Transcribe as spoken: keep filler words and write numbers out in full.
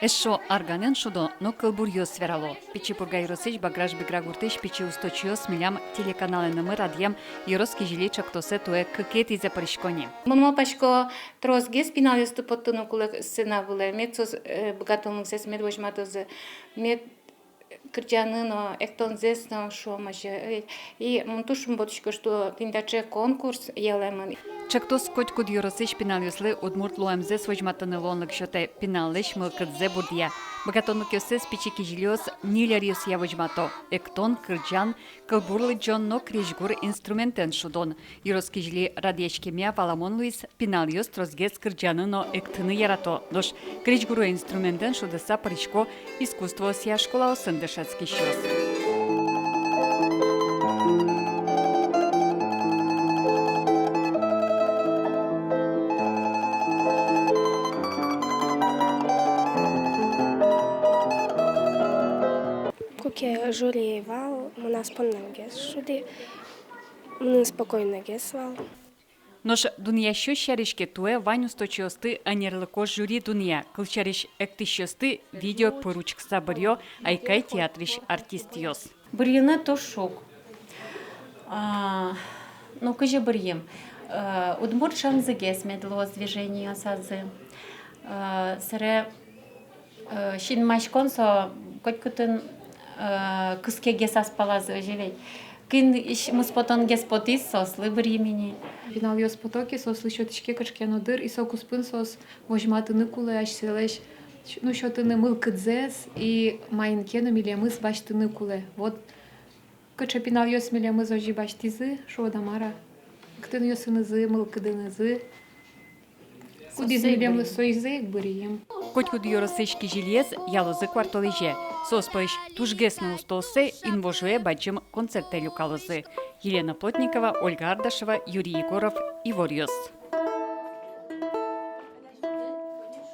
Эшшо арганэн шудо но кылбуръёс верало. Пичи Пурга ёросысь Баграш-Бигра гуртысь пичи усточиос милям телеканалэнымы радъям ёрос кизили ӵектосэ туэ кыкетӥзэ пырисько ни. Мон малпасько, тросгес пиналъёсты поттыны кулэ сцена вылэ, мед соос, э, быгатонлыксэс мед возьматозы, мед кырӟаны но, эктонзэс но, шуом озьы. И мон туж шумпотӥсько, что тӥни таӵе конкурс йылэмын. Ӵектос котькуд ёросысь пиналъёслы удмурт луэмзэс возьматыны луонлык сётэ, пиналлэсь мылкыдзэ бурдъя. Быгатонлыкъёссэс пичи кизилиос ньыль ёръёсъя возьмато: эктон, кырӟан, кылбур лыдӟон но крезьгур инструментэн шудон. Ёрос кизили радъяськемъя валамон луиз, пиналъёс тросгес кырӟаны но эктыны ярато, нош крезьгуро инструментэн шудыса пырисько искусствоосъя школаосын дышетскисьёс. Куке жюри вал, мынам поннамгес шуды, мынам спокойногес вал. Нош дунъясьёс сярысь ке, туэ вань усточиосты ӧнерлыко жюри дунъя, кылсярысь, эктӥсьёсты видео пыр учкыса быръё «Айкай» театрысь артистъёс. Бырйыны туж шуг. А, ну, кызьы бырйим? Э, удмурт шӧмзыгес мед луоз движениосазы. Э, сэре Э, синмаськон со котькытын, э, кыскегес ас палазы, озьы ведь. Кин иш-, мыспотонгес потӥз, соослы бырйим ини. Пиналъёс пото ке, соослы сётӥське кыӵе ке но дыр, и со куспын соос возьматыны кулэ асьсэлэсь, ну, сётыны мылкыдзэс, и маин ке но милемыз басьтыны кулэ. Вот. Кыӵе пиналъёс милемыз озьы басьтӥзы, шуод-а, мар-а, эктонъёсынызы, мылкыдынызы. Кудӥз милемлы, соизэ ик бырйим. Котькуд ёросысь кизилиез ялозы кварталызе. Соос пӧлысь тужгес но устоосыз инвожое бадӟым концертэ люкалозы. Елена Плотникова, Ольга Ардашева, Юрий Егоров, «Иворъёс».